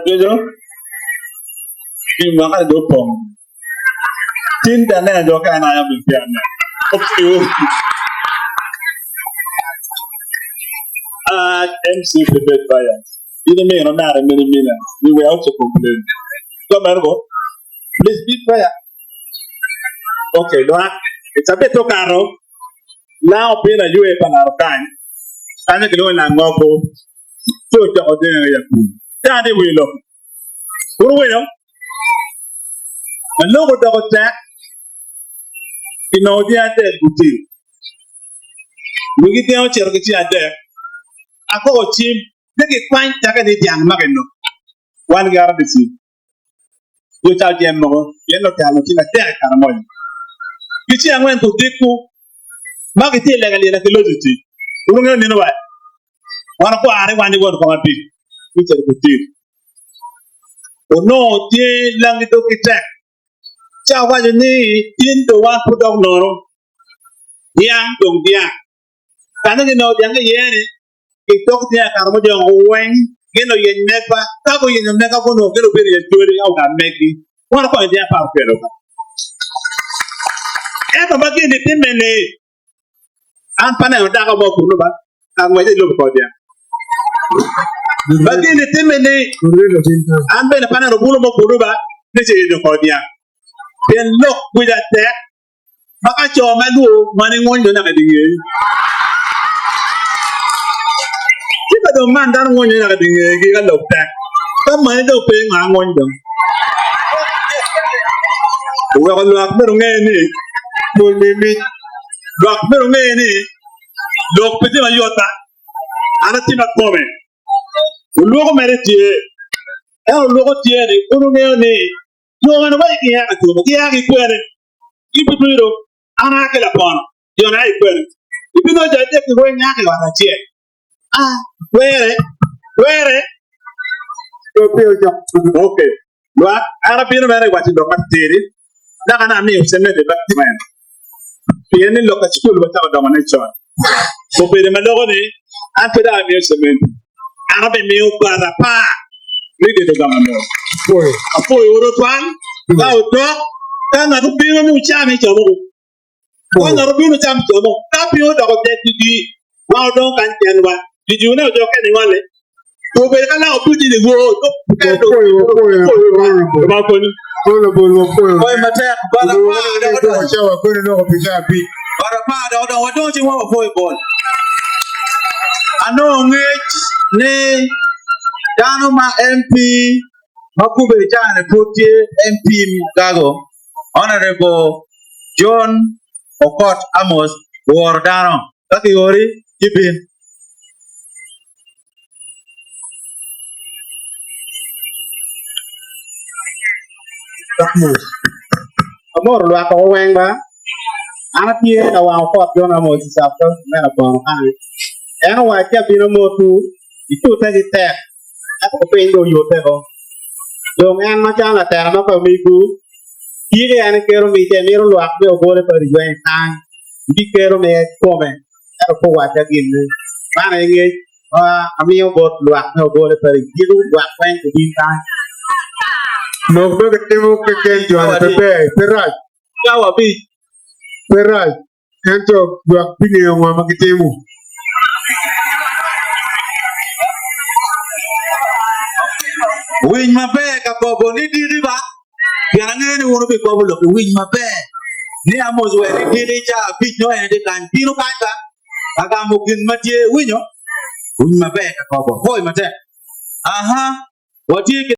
ducu i mwaka ni dong opong. Tin pe aneno jo okene aye obedo peya aneno. Opiwu. Ah, MC pe bed bias. In imino nare mini mina. We were also complaining. Go meno bo. Please be fair. Okay, lwak. Cabit okato, lango piny aywe pa laro kany. Kanyo kilwongo ni langogo. Ci ocoko dyangi i akur. Ca ni wilo. Wun wuwinyo? Ma lok odoko tek, kinongo dyangi adek gutil. Wigi dyangi ocito ki cing adek. Akoko cim ni gikwany teke ni dyang ma kinongo. Wan gi RDC. Jo ca ojem mogo pien lutela tye matek i kare moni. Ki ceng angwen kudiko ma gitye i lega lyela ki loco tic, wun wungeyo nino wa? Wan okware wan i won kom abic me cito kutic. Onongo tye langi doggi tek, ci awaco ni tin dong wan pud dok nono, dyang dong dyang. Kanya ginongo dyang ki iye-ni, Gitok tye akato mudongo weng, gin oyeny mega. Ka guyenyo mega gunongo gin obedo i acholi ka ogam megi. Wan okonyo tyen apar okelo ka. Ento ma gin gitimme ni, an pe aneno dako mo kunu ba ka ngwece i lobo kor dyang. Ma gin gitimme ni, an bene pe aneno bulu mo kunu ba ni ce yenyo kor dyang. Pien lok kwica tek. Ma ka co ma lwor ma ni ngony naka i ngeye. Ci ka dong man dano ngonyo naka i ngegi ka lok tek. Ka mani dong pe nga ngony dong. Oweko lwak myero onge ni pwony mi mic. Lwak myero onge ni lok pe tye mayot ba. An atye ma kome. Olwoko mere tye. Ento olwoko tye ni kun ongeyo ni jo meno wai gia ka tumo gia ki kwene. Gibibino, an aa ki lapono, joni a i kwene. Ibinongo jo adek-ki weng a ki i ot acel. A, twere, twere. Ok, lwak, an abino mere i waco lok matitidi, dok an amiyo cementi bot Gwen, pien ni lok ka cukul wacako dongone con. Obedo ma loko ni, An pe dong amiyo cementi, an abimiyo bati apar me gedo gang amor. Apwoyo wun tutwal ka wudok, ka ngat obino ni wucam i comowu, ka ngat obino wucam i comowu, ka piny odoko tek didi, wan wadong kany kenwa, didiwune ojokke ningole. Obedo ka lako pud i wor, Lubanga okonyi. Pwoyo matek bot apar dok odonyo. Bot apar dok odonyo wadongo ci wan wapwoyo bol. Anongo ngec ni dano ma MP ma kube i caa-ni pud tye MP Gago Honourable John Okot Amos woro dano ka kiori ci bin. Amoro lwak woko weng ba. An atye ka wango pot John Amos i South County me Labono kany. En owacci abino motwu, itute ki tek ento piny dong oyute ko. Dong en macalo latela ma pe omigwu, tiki en ekelo mice, mito lwak me Obole Parish weng i kany, bikelo miye kikome. Ento pe owacca ginne. Man aye ngec ma amiyo bot lwak me Obole Parish, Jiko lwak weng obin kany. Lok ma kitimo keken joni pe ber, pe rac. Pe rac, ento lwak bingeyo ngo ma gitimo. Winy maber ka kobo ni diki ba. Pien angeyo ni wun wubikobo lok i winy maber ni Amos wek ni diki ca abic nongo en tye kany, bino kany ba ka gamo gin ma tye. Iwinyo? Winy maber ka kobo. Pwoyo matek. Aha, watye ki.